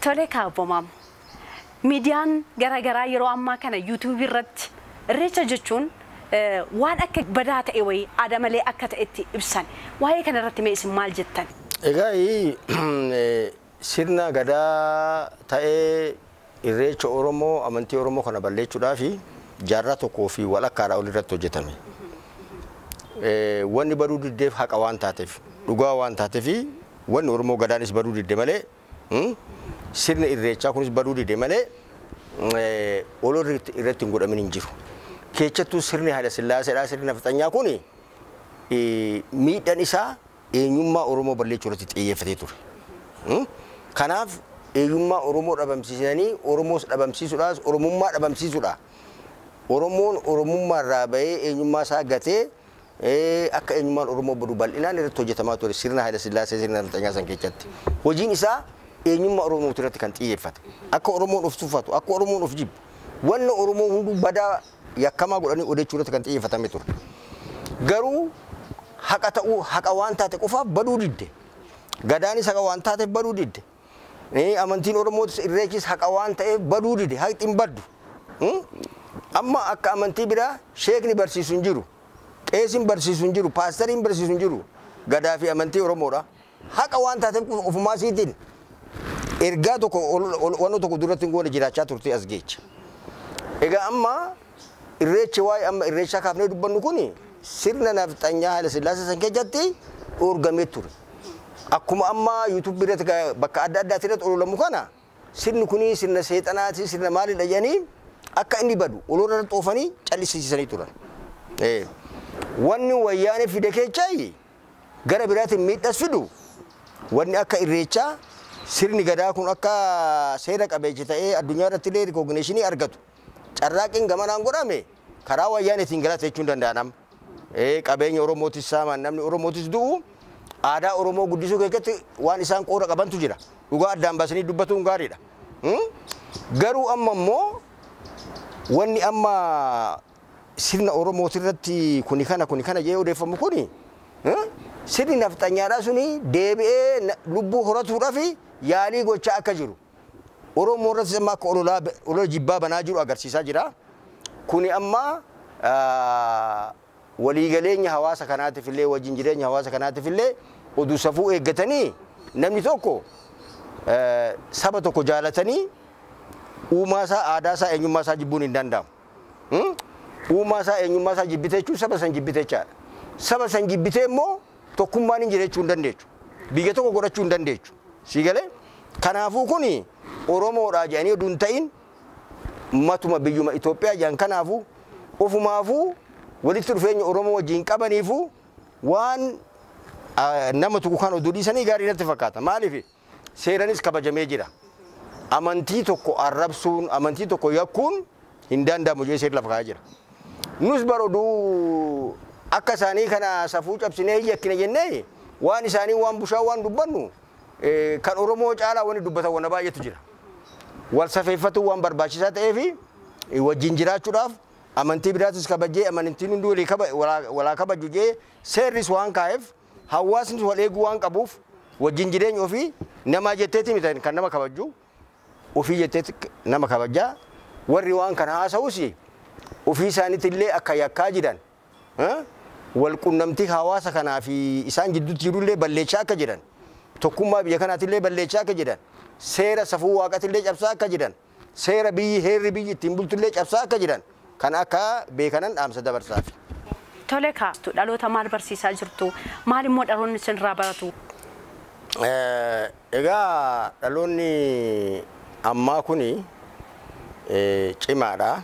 Tole kaabbomaam. Miidiyaan garaagaraa yeroo ammaa kana yuutuubii irratti irreecha jechuun waan akka badaa ta'e wayii aadaa malee akka ta'etti ibsan. Waa'ee kana irratti mee isin maal jettan? Egaa sirna gadaa ta'ee irreecha Oromoo amantii Oromoo kana balleessuudhaaf jaarraa tokkoo fi walakkaadhaa ol irratti hojjetame. Wanni baduu diddeef haqa waan taateef dhugaa waan taateef wanni Oromoo gadaanis baduu didde malee sirni irreechaa kunis baduu didde malee ololli irratti hin godhamin hin jiru. Keessattuu sirni Haayila Sillaaseedhaa sirni nafxanyaa kun miidhaan isaa eenyummaa Oromoo balleessuu irratti xiyyeeffatee ture. Kanaaf eenyummaa Oromoo dhabamsiisanii Oromoos dhabamsiisuudhaas Oromummaa dhabamsiisuudha. Oromoon Oromummaa irraa bahee eenyummaa isaa gatee akka eenyummaan Oromoo badu bal'inaan irratti hojjetamaa ture sirna Haayila Sillaasee sirna nafxanyaa san keessatti. Hojiin isaa eenyummaa Oromoo irratti kan xiyyeeffate. Akka Oromoon of tuffatu, akka Oromoon of jibbu, wanna Oromoo hunduu badaa yakkamaa godhanii odeechuu irratti kan xiyyeeffatame ture. Garuu haqa ta'uu haqa waan taate qofaaf baduu didde. Gadaanis haqa waan taateef baduu didde. Amantiin Oromootis irreechis haqa waan ta'eef baduu didde. Haqni hin baddu. Amma akka amantii biraa sheekni barsiisu hin jiru. Qeesiin barsiisu hin jiru. Paastariin barsiisu hin jiru. Gadaa fi amantii Oromoodha. Haqa waan taateef ofumaa siitiin ergaa tokko wanno tokko duratti hin goone jiraachaa turte as geecha. Egaa amma irreechi waa'ee amma irreechaa kaafnee dubbannu kuni sirna nafxanyaa Haayila Sillaasee san keessatti dhoorgamee ture. Akkuma amma yuutuubii irratti bakka adda addaatti irratti ololamu kana sirni kuni sirna seexanaati sirna maalidha jedhanii akka inni badu olola irratti oofanii callisiisanii turan. Wanni wayyaanee fide keechaayi gara biraatiin miidhas fidu wanni akka irreechaa sirni gadaa kun akka seera qabeessa ta'ee addunyaa irratti illee rikoogineeshinii argatu. Carraaqqiin gamanaan godhame karaa wayyaaneetiin galata jechuun danda'a nama. Qabeenya Oromootis saaman namni Oromootis du'u aadaa Oromoo guddisuu keessatti waan isaan qooda qabantu jira. Dhugaa addaan baasanii dubbatuun gaariidha. Garuu amma immoo wanni amma sirna Oromooti irratti kuni kana kuni kana jedhee odeeffamu kuni sirni nafxanyaadhaa suni deebi'ee lubbuu horatuudhaaf yaalii gochaa akka jiru. Oromoo irratti amma akka olola jibbaa banaa jiru agarsiisaa jira. Kuni amma waliigaleenya hawaasa kanaatiif illee wajjin jireenya hawaasa kanaatiif illee oduu safuu eeggatanii namni tokko saba tokko jaalatanii uumaa isaa aadaa isaa eenyummaa isaa jibbuun hin danda'amu. Uumaa isaa eenyummaa isaa jibbite jechuun saba san jibbite jechaadha. Saba san jibbitee immoo tokkummaan hin jiraachuu hin dandeechu. Biyya tokko godhachuu hin dandeechu. Sii galee? Kanaafuu kuni Oromoodhaa jedhanii oduu hin ta'in matuma biyyuma Itoophiyaa jedhan kanaafuu ofumaafuu walitti dhufeenya Oromoo wajjin qabaniifuu waan nama tokko kan oduu dhiisanii gaarii natti fakkaata. Maaliif seeranis kabajamee jira. Amantii tokko arrabsuun, amantii tokko yakkuun hin danda'amu jedhee seerri lafa kaa'ee jira. Nus bara oduu akka isaanii kana safuu cabsinee yakkina jennee waan isaanii waan bushaa waan dubbannu kan Oromoo caalaa wanni dubbatan wanna baay'eetu jira. Wal safeeffatu waan barbaachisaa ta'eefi wajjin jiraachuudhaaf amantii biraatis kabajee amantiin hunduu walaa kabaju jee seerris waan kaa'eef hawaasnis wal eeguu waan qabuuf wajjin jireenya ofii namaa jetteeti miti kan nama kabaju ofii jetteeti nama kabajaa warri waan kana haasa'us ofii isaaniitti illee akka yakkaa jiran wal qunnamtii hawaasa kanaa fi isaan jidduutti jirullee balleechaa akka jiran tokkummaa biyya kanaatillee balleechaa akka jiran seera safuu waaqatillee cabsaa akka jiran seera biyyi heerri biyyi ittiin bultullee cabsaa akka jiran kan akka beekanan dhaamsa dabarsaaf. Tole kaastu dhaloota maal barsiisaa jirtu maal immoo dhaloonni isinirraa baratu? Egaa dhaloonni ammaa kuni cimaadha.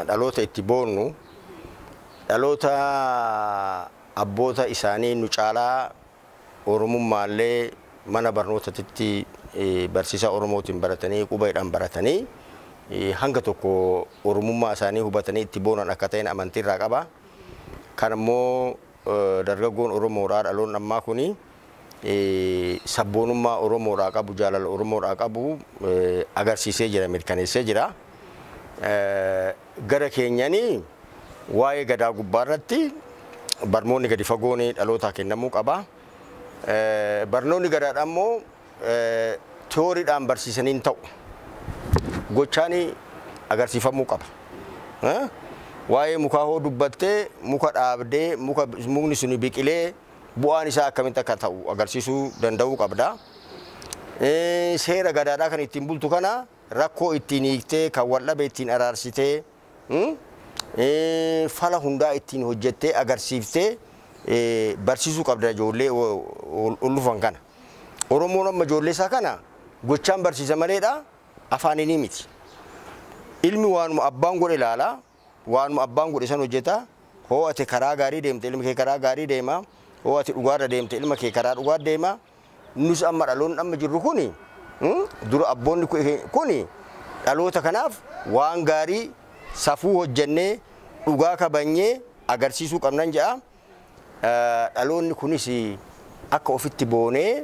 Dhaloota itti boonnu dhaloota abboota isaanii nu caalaa Oromummaallee mana barnootatti barsiisaa Oromootiin baratanii qubeedhaan baratanii hanga tokko Oromummaa isaanii hubatanii itti boonan akka ta'een amantiirraa qaba. Kan immoo dargaggoon Oromoodhaa dhaloonni ammaa kuni sabboonummaa Oromoodhaa qabu jaalala Oromoodhaa qabu agarsiisee jira mirkaneessee jira. Gara keenyanii waa'ee gadaa gubbaarratti barnoonni gadi fagoon dhalootaa kennamuu qaba. Barnoonni gadaadhaa immoo Tiyooriidhaan barsiisanii hin ta'u. Gochaan agarsiifamuu qaba. Waa'ee mukaa hoo dubbattee muka dhaabdee mukni sun biqilee bu'aan isaa akkamitti akka ta'u agarsiisuu danda'uu qabda. Seera gadaadhaa kan ittiin bultu kana rakkoo ittiin hiiktee kan wal dhabe ittiin araarsitee fala hundaa ittiin hojjettee agarsiiftee barsiisuu qabda ijoollee ol dhufan kana. Oromoon amma ijoollee isaa kana gochaan barsiisa maleedha afaaniin miti. Ilmi waanuma abbaan godhe ilaala, waanuma abbaan godhe san hojjeta. Hoo ati karaa gaarii deemte ilmi kee karaa gaarii deema, hoo ati dhugaarra deemte ilma kee karaa dhugaa deema. Nus amma dhaloonni amma jirru kuni dura abboonni kuni dhaloota kanaaf waan gaarii safuu hojjennee dhugaa kabanyee agarsiisuu qabnan jedha. Dhaloonni kunis akka ofitti boonee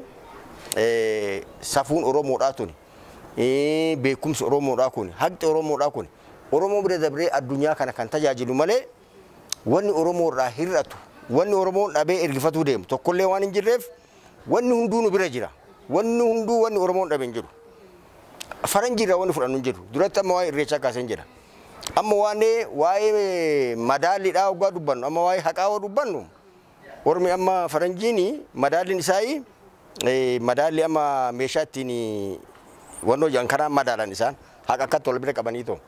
safuun Oromoodhaa tuni, beekumsi Oromoodhaa kuni, haqni Oromoodhaa kuni, Oromoo bira dabree addunyaa kana kan tajaajilu malee wanni Oromoo irraa hir'atu, wanni Oromoon dhabee ergifatuu deemu tokkollee waan hin jirreef wanni hunduu nu bira jira. Wanni hunduu wanni Oromoon dhabe hin jiru. Faranjii irraa wanni fudhannu hin jiru. Duratti amma waa'ee irreechaa kaasee jira. Amma waa'ee madaalliidhaa hoggaa dubbannu, amma waa'ee haqaa hoo dubbannu, ormi amma faranjiin madaalliin isaa madaalli amma meeshaa ittiin wannoo jedhan kanaan madaalan isaan haqa akkatti wal bira qabanii too.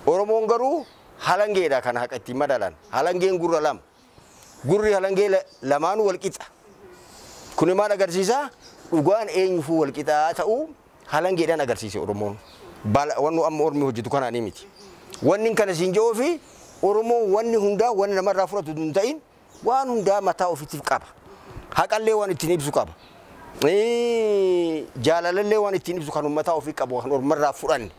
Oromoon garuu halangeedha kan haqa ittiin madaalan. Halangeen gurra lama. Gurri halangee lamaanuu wal qixa. Kuni maal agarsiisa? Dhugaan eenyufuu wal qixaa ta'uu halangeedhaan agarsiise Oromoon. Wanni amma ormi hojjetu kanaanii miti. Wanni kana siin jedhuu fi Oromoon wanni hundaa wanni namarraa fudhatu hin ta'in waan hundaa mataa ofiitiif qaba. Haqallee waan ittiin ibsu qaba. Jaalalallee waan ittiin ibsu kan uummataa ofii qabu kan ormarraa fudhanne.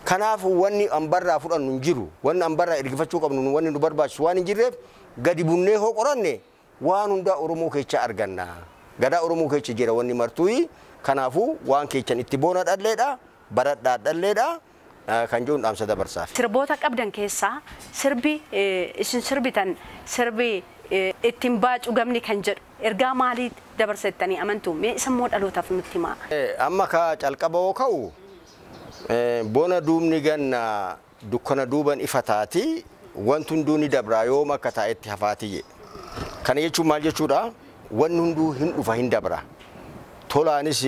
Kanaaf wanni ambarraa fudhannu hin jiru. Wanni ambarraa ergifachuu qabnu wanni nu barbaachisu waan hin jirreef gadi bunnee hoo qoranne waan hundaa Oromoo keessa arganna. Gadaa Oromoo keessa jira wanni martuuyi. Kanaafuu waan keessan itti boona dhalleedha, baradhaa dhalleedha kan jiruun dhaamsa dabarsaaf. Sirboota qabdan keessaa sirbi isin sirbitan sirbi ittiin baacu gamni kan jedhu ergaa maalii dabarsettanii amantu? Mee isa immoo dhalootaaf nutti himaa. Amma ka calqaba hoo ka'u bona duubni ganna dukkana duuban ifa taati wanti hunduu ni dabraa yoom akka taa'etti hafaati jedhe. Kana jechuun maal jechuudha? Wanni hunduu hin dhufa hin dabra. Tolaanis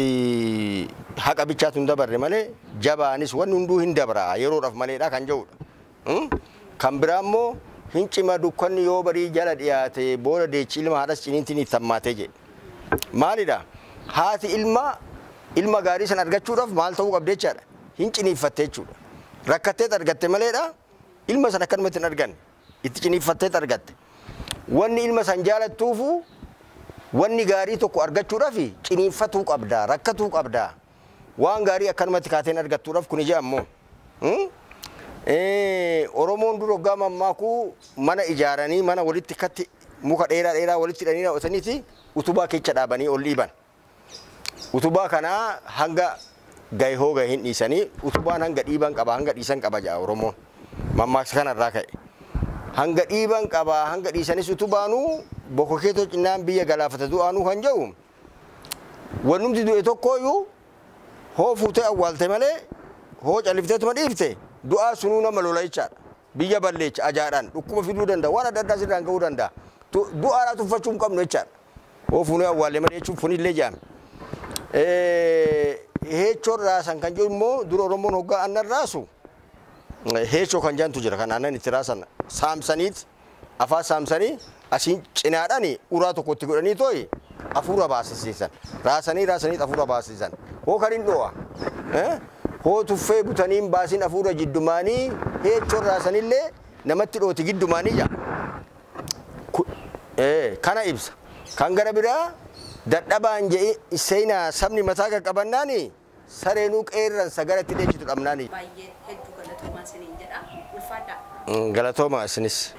haqa bichaatu hin dabarre malee jabaanis wanni hunduu hin dabra yeroodhaaf maleedha kan jedhudha. Kan biraa immoo hin cima dukkanni yoo barii jala dhiyaate booda deechi ilma haadhas ciniintiin itti hammaatee jedhe. Maalidha? Haati ilma gaarii san argachuudhaaf maal ta'uu qabdi jechaadha? Hin ciniinfatte jechuudha. Rakkatteet argatte maleedha. Ilma san akkanumatti hin arganne. Itti ciniinfatteet argatte. Wanni ilma san jaalattuufu wanni gaarii tokko argachuudhaaf ciniinfatuu qabda, rakkatuu qabda. Waan gaarii akkanumatti kaateen argattuudhaaf kun ija ammoo. Oromoon dur hoggaa mammaakuu mana ijaaranii mana walitti katti muka dheeraa dheeraa walitti hidhanii raawwataniiti utubaa keessa dhaabanii ol dhiiban. Utubaa kanaa hanga gahee gahe hin dhiisanii utubaan hanga dhiiban qaba hanga dhiisan qaba jedha Oromoon. Mammaaksa kanarraa ka'e. Hanga dhiiban qaba hanga dhiisanis utubaanuu bokokeetoo cinnaan biyya galaafata du'aanuu kan jedhu wannumti du'e tokkooyyuu hoo fuutee awwaalte malee hoo callifteetuma dhiifte du'aa sunuu nama lola jechaadha. Biyya balleecha ajaadhaan dhukkuba fiduu danda'a waan adda addaa sirraan ga'uu danda'a. Du'aadhaa tuffachuu hin qabnu jechaadha. Hoo fuunee awwaalle malee jechuun funillee jedhame. Heechoon raasan kan jedhu immoo dura Oromoon hoggaa aannan raasu heechoo kan jedhantu jira kan aannan itti raasan saamsaniit afaan saamsanii asiin cinaadhaan uraa tokkotti godhanii tooyi afuura baasisiisan. Raasanii raasanii afuura baasisiisan. Hoo kan hin dho'a. Hoo tuffee butanii hin baasin afuura jiddumaanii heechoon raasanillee namatti dhooti giddumaanii jaa. Kana ibsa. Kan gara biraa dadhabaan jedhee seenaa sabni mataa qaqqabannaani sareenuu qeerransa gara itti dheechitu dhabnaani. Baay'ee hedduu galatoomaa isiniin jedha. Ulfaadhaa. Galatoomaa isinis.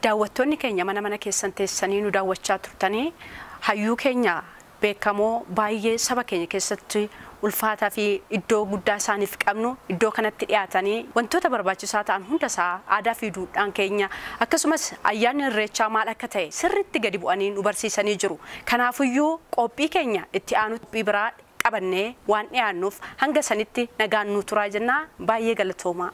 Daawwattoonni keenya mana mana keessan teessanii nu daawwachaa turtanii hayyuu keenya beekamoo baay'ee saba keenya keessatti ulfaataa fi iddoo guddaa isaaniif qabnu iddoo kanatti dhiyaatanii wantoota barbaachisaa ta'an hundasaa aadaa fi duudhaan keenya akkasumas ayyaanni irreechaa maal akka ta'e sirriitti gadi bu'anii nu barsiisanii jiru. Kanaafiyyuu qophii keenya itti aanu qophii biraa qabannee waan dhiyaannuuf hanga sanitti nagaan nuu turaa jennaa, baay'ee galatoomaa.